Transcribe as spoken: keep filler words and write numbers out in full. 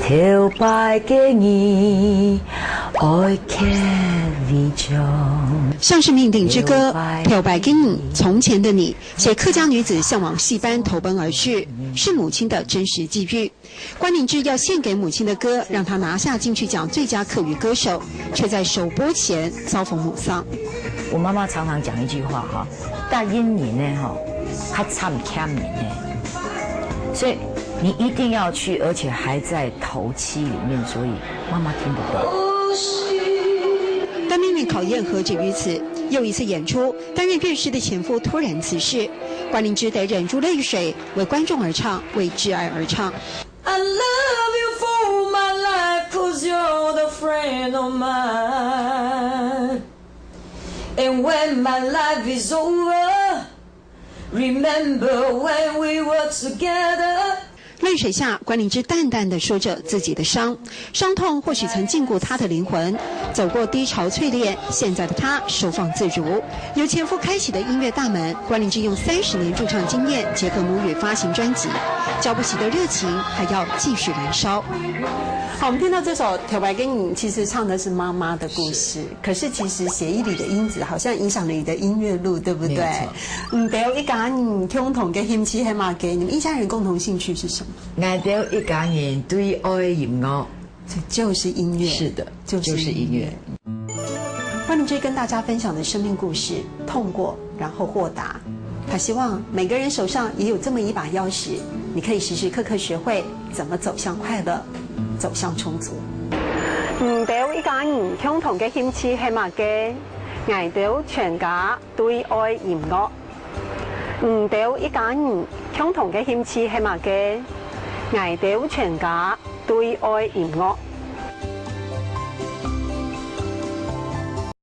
头擺个你，愛去回想。上是命定之歌《頭擺个你》，從前的你，寫客家女子向往戏班投奔而去，是母亲的真实际遇。关灵芝要献给母亲的歌，让她拿下金曲奖最佳客语歌手，却在首播前遭逢母丧。我妈妈常常讲一句话哈，大英人呢哈，还惨欠人呢，所以你一定要去，而且还在头七里面，所以妈妈听不到。当命运考验何止于此，又一次演出，担任乐师的前夫突然辞世，关灵芝得忍住泪水，为观众而唱，为挚爱而唱。 I love you for my life, cause you're the friend of mine. And when my life is over, remember when we were together. 泪水下，关灵芝淡淡的说着自己的伤，伤痛或许曾禁锢她的灵魂，走过低潮淬炼，现在的她收放自如。由前夫开启的音乐大门，关灵芝用三十年驻唱经验结合母语发行专辑，浇不熄的热情还要继续燃烧。好，我们听到这首《头摆个你》，其实唱的是妈妈的故事，可是其实协议里的因子好像影响了你的音乐路，对不对？没有错。嗯，对，一家人共同的兴趣是嘛个，你们一家人共同兴趣是什么？ 𠊎兜一家人对爱音乐。就是音乐。是的，就是就是音乐。关灵芝跟大家分享的生命故事，痛过，然后豁达。她希望每个人手上也有这么一把钥匙，你可以时时刻刻学会怎么走向快乐，走向充足。你兜一家人共同的兴趣是嘛个？𠊎兜全家对爱音乐。你兜一家人共同的兴趣是嘛个？𠊎兜全家对爱音乐。